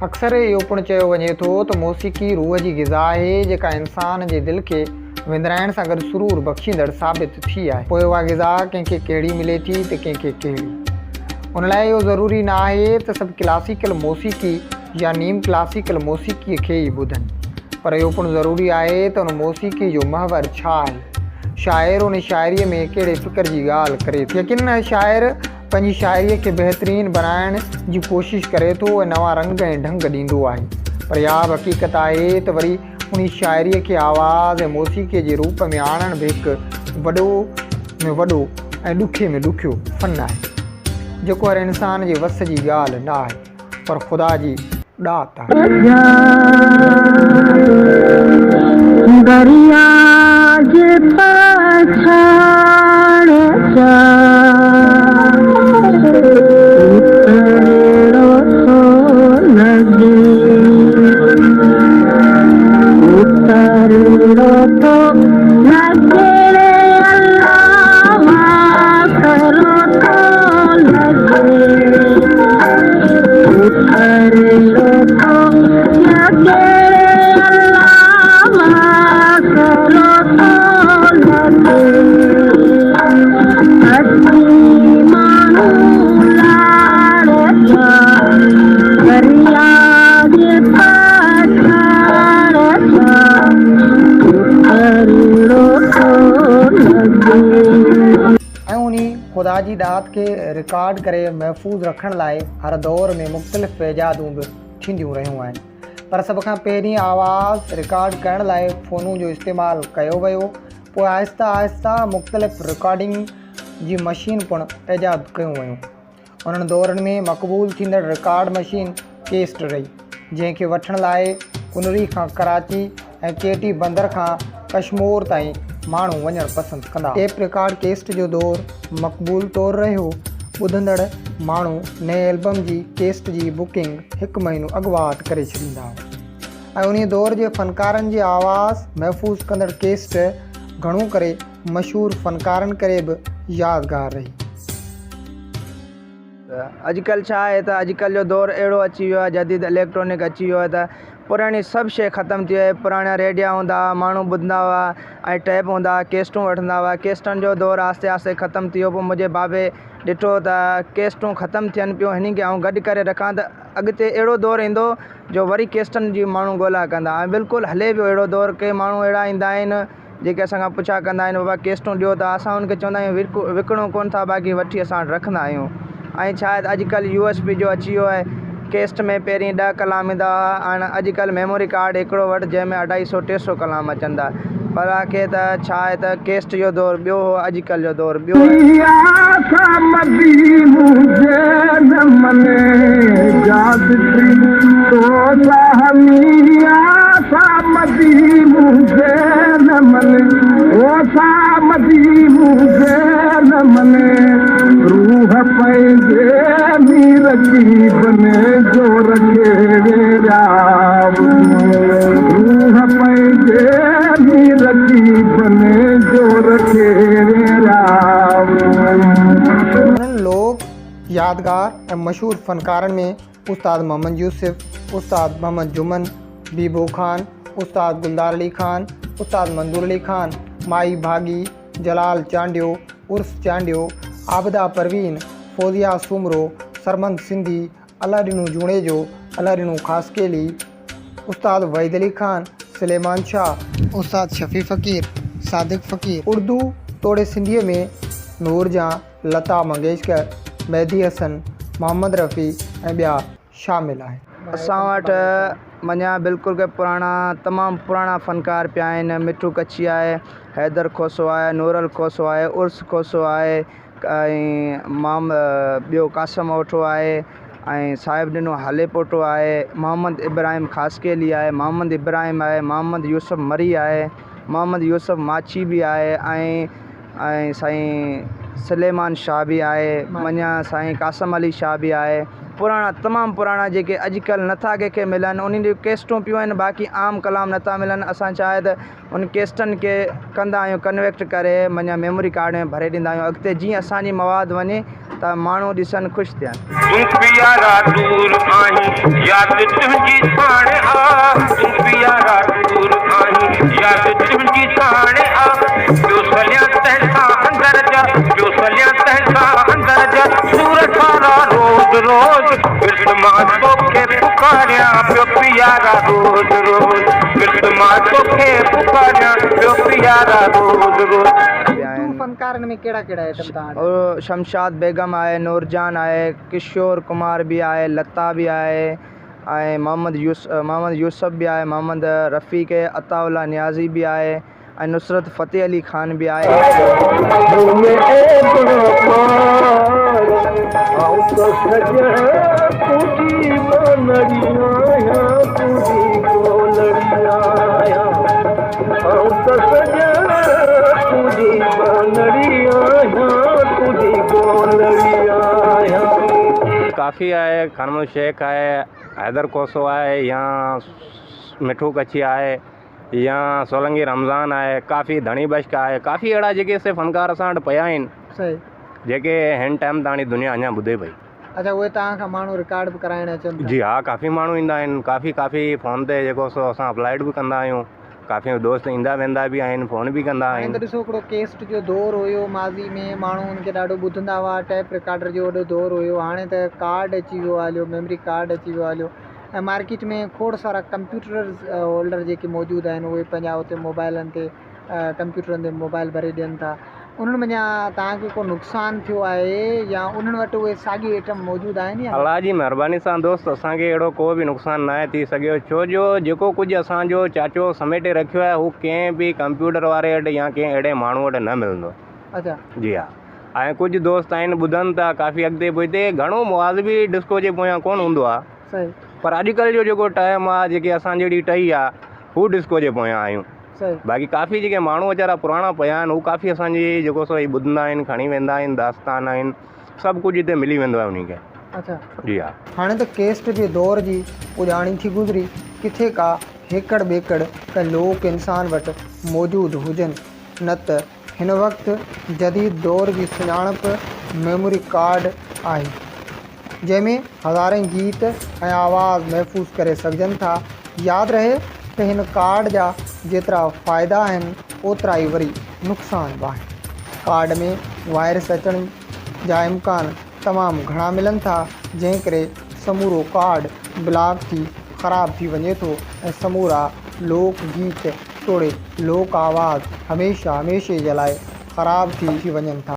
اڪثر اهو پڻ چيو وڃي ٿو ته موسيقي روح جي غذا آهي، جيڪا انسان جي دل کي وندرائڻ سان گڏ سرور بخشيندڙ ثابت ٿي آهي. پوء اها غذا ڪنهن کي ڪهڙي ملي ٿي ته ڪنهن کي ڪهڙي. ان لاء اهو ضروري نه آهي ته سڀ ڪلاسيڪل موسيقي يا نيم ڪلاسيڪل موسيقيء کي ئي ٻڌن، پر اهو پڻ ضروري آهي ته ان موسيقي جو محور ڇا آهي؟ شاعر ان شاعريء ۾ ڪهڙي فڪر جي ڳالهه ڪري ٿو؟ يقينن شاعر پنهنجي شاعريء کي بهترين بڻائڻ جي ڪوشش ڪري ٿو ۽ نوان رنگ ۽ ڍنگ ڏيندو آهي پر اها به حقيقت آهي ته وري انهي شاعريء کي آواز ۽ موسيقيء جي روپ ۾ آڻڻ به هڪ وڏو ۾ وڏو ۽ ڏکي ۾ ڏکيو فن آهي جيڪو هر انسان جي وس جي ڳالهه نه آهي پر خدا جي ڏات آهي. ۽ انهي خدا جي ڏات کي رڪارڊ ڪري محفوظ رکڻ لاء هر دور ۾ مختلف ايجادون به ٿينديون رهيون آهن پر سڀ کان پهرين آواز رڪارڊ ڪرڻ لاء فونون جو استعمال ڪيو ويو پوء آهستي آهستي مختلف رڪارڊنگ جي مشين پڻ ايجاد ڪيون ويون. انهن دورن ۾ مقبول ٿيندڙ رڪارڊ مشين ڪيسٽ رهي، جنهن کي وٺڻ لاء ڪنري کان ڪراچي ۽ ڪيٽي بندر کان ڪشمور تائين ماڻهو وڃڻ پسند ڪندا هئا. ٽيپ رڪارڊ ڪيسٽ جو دور مقبول طور رهيو، ٻڌندڙ ماڻهو نئين البم جي ڪيسٽ جي بڪنگ هڪ مهينو اڳواٽ ڪري ڇڏيندا هئا ۽ انهي دور جي فنڪارن جي آواز محفوظ ڪندڙ ڪيسٽ گهڻو ڪري مشهور فنڪارن ڪري به يادگار رهي. اڄڪلهه ڇا آهي ته اڄڪلهه جو دور اهڙو اچي ويو آهي جديد اليڪٽرانڪ اچي ويو آهي ته پراڻي سڀ شيء ختم ٿي وئي پراڻا ريڊيا هوندا هئا ماڻهو ٻڌندا هئا ۽ ٽيپ هوندا هئا ڪيسٽون وٺندا هئا ڪيسٽن جو دور آهستي آهستي ختم ٿي ويو پوء منهنجي بابي ڏٺو ته ڪيسٽون ختم ٿين پيون هن کي آئون گڏ ڪري رکان ته اڳتي اهڙو دور ايندو جو وري ڪيسٽن جي ماڻهو ڳولا ڪندا ۽ بلڪل هلي ويو اهڙو دور ڪي ماڻهو اهڙا ايندا آهن جيڪي اسان کان پڇا ڪندا آهن بابا ڪيسٽون ڏيو ته اسان انهن کي چوندا آهيون وڪڻو ڪونه ٿا باقي وٺي اسان وٽ رکندا آهيون ۽ ڇا آهي ته اڄڪلهه يو ايس بي جو اچي ويو آهي ڪيسٽ ۾ پهرين ڏهه ڪلام ايندا هئا هاڻ اڄڪلهه ميموري ڪارڊ هڪڙو وٺ جنهن ۾ اڍائي سو ٽي سو ڪلام اچن ٿا پر آخر ته ڇا آهي ته ڪيسٽ جو دور ٻيو هو اڄڪلهه جو دور ٻيو آهي. انهن لوڪ يادگار ۽ مشهور فنڪارن ۾ استاد محمد يوسف، استاد محمد جمن، بيبو خان، استاد گلدار علي خان، استاد منظور علي خان، مائي ڀاڳي، جلال چانڊيو، عرس چانڊيو، عابده پروين، فوزيه سومرو، سرمند سنڌي، الله ڏنو جوڻيجو، الله ڏنو خاصخيلي، استاد وحيد علي خان، سليمان شاهه، استاد شفيع فقير، صادق فقير، اردو توڙي سنڌيء ۾ نورجهان، لتا منگيشڪر، مهدي حسن، محمد رفيع ۽ ٻيا شامل آهن. اسان وٽ مڃان بلڪل ڪي پراڻا تمام پراڻا فنڪار پيا آهن مٺو ڪڇي آهي حيدر کوسو آهي نورل کوسو آهي عرس کوسو آهي ۽ مام ٻيو قاسم اوٺو آهي ۽ صاحب ڏنو هاليپوٽو آهي محمد ابراهيم خاصخيلي آهي محمد ابراهيم آهي محمد يوسف مري آهي محمد يوسف ماڇي به آهي ۽ ۽ سائين سليمان شاهه به آهي مڃان سائين قاسم علي شاهه به آهي. پراڻا تمام پراڻا جيڪي اڄڪلهه نٿا ڪنهن کي ملن انهن جون ڪيسٽون پيون آهن باقي عام ڪلام نٿا ملن اسان ڇا آهي ته ان ڪيسٽن کي ڪندا آهيون ڪنويڪٽ ڪري معنيٰ ميموري ڪارڊ ۾ ڀري ڏيندا آهيون اڳتي جيئن اسان جي مواد وڃي ته ماڻهو ڏسن خوش ٿين. تون پيارا دور آهين ياد تنهنجي ساڻ آ تون پيارا دور آهين ياد تنهنجي ساڻ آ پيو سليان تنهن سان اندر جا پيو سليان تنهن سان اندر جا سور سارا روز روز ارد مان توکي پڪاريان پيو پيارا روز روز ارد مان توکي پڪاريان پيو پيارا روز روز. اردو فنڪارن ۾ ڪهڙا ڪهڙا آئٽم توهان وٽ آهن؟ شمشاد بيگم آهي، نورجهان آهي، ڪشور ڪمار به آهي، لتا به آهي ۽ محمد محمد يوسف به آهي، محمد رفيق، عطاء الله نيازي به آهي ۽ نصرت فتح علي خان به آهي. مون ۾ عيب پار، آئون ته سڄڻ تنهنجي ٻانهڙي آهيان، تنهنجي ڳولڙي آهيان. آئون ته سڄڻ تنهنجي ٻانهڙي آهيان، تنهنجي ڳولڙي آهيان. ڪافي آهي، خان محمد شيخ آهي، حيدر کوسو آهي يا مٺو ڪڇي آهي يا سولنگي رمضان آهي، ڪافي ڌڻي بشڪ آهي، ڪافي اهڙا جيڪي سي فنڪار اسان وٽ پيا آهن جيڪي هن ٽائيم تاڻي دنيا اڃا ٻڌي پئي. اڇا اهي توهان کان ماڻهو رڪارڊ به ڪرائڻ اچن ٿا؟ جي ها ڪافي ماڻهو ايندا آهن، ڪافي ڪافي فون تي جيڪو سو اسان اپلائيڊ به ڪندا آهيون. ڪافي دوست ايندا ويندا به آهن فون به ڪندا هاڻي آهن. ته ڏسو هڪڙو ڪيسٽ جو دور هيو ماضي ۾ ماڻهو ان کي ڏاڍو ٻڌندا هئا ٽيپ رڪارڊر جو وڏو دور هيو هاڻي ته ڪارڊ اچي ويو آهي هليو ميموري ڪارڊ اچي ويو آهي هليو ۽ مارڪيٽ ۾ کوڙ سارا ڪمپيوٽرز هولڊر جيڪي موجود آهن اهي پنهنجا اتي موبائلن تي ڪمپيوٽرن تي موبائل ڀري ڏين ٿا انهن منجهان توهان کي ڪو نقصان ٿيو آهي يا انهن وٽ اهي ساڳي ائٽم موجود آهن يا نه؟ الله جي مهرباني سان دوست اسان کي اهڙو ڪو به نقصان ناهي ٿي سگهيو ڇو جو جيڪو ڪجهه اسان جو چاچو سميٽي رکيو آهي هو ڪنهن به ڪمپيوٽر واري وٽ يا ڪنهن اهڙي ماڻهو وٽ نه ملندو. اچا. جي ها ۽ ڪجهه دوست آهن ٻڌن ٿا ڪافي اڳتي پوئتي گهڻو مواد به ڊسڪو جي پويان ڪونه هوندو آهي صحيح. پر اڄڪلهه جو جيڪو ٽائيم آهي جيڪي اسان جهڙي ٽهي آهي هو ڊسڪو جي پويان آهيون. باقي ڪافي جيڪي ماڻهو ويچارا پراڻا پيا آهن هو ڪافي اسان جي جيڪو سو هي ٻڌندا آهن کڻي ويندا آهن داستان آهن سڀ ڪجهه هتي ملي ويندو آهي انهي کي اڇا جي ها. هاڻي ته ڪيسٽ جي دور جي پڄاڻي ٿي گذري، ڪٿي ڪا هيڪڙ ٻيڪڙ ڪنهن لوڪ انسان وٽ موجود هجن، نه ته هن وقت جديد دور جي سڃاڻپ ميموري ڪارڊ آهي، جنهن ۾ هزارين گيت ۽ آواز محفوظ ڪري سگهجن ٿا. ياد رهي ته هن ڪارڊ جا جيترا فائدا آهن اوترا ئي وري نقصان به آهن. ڪارڊ ۾ وائرس اچڻ جا امڪان تمام گهڻا ملن ٿا جنهن ڪري سمورو ڪارڊ بلاڪ ٿي خراب ٿي وڃي ٿو ۽ سمورا لوڪ گيت توڙي لوڪ آواز هميشه هميشه جي لاء خراب ٿي وڃن ٿا.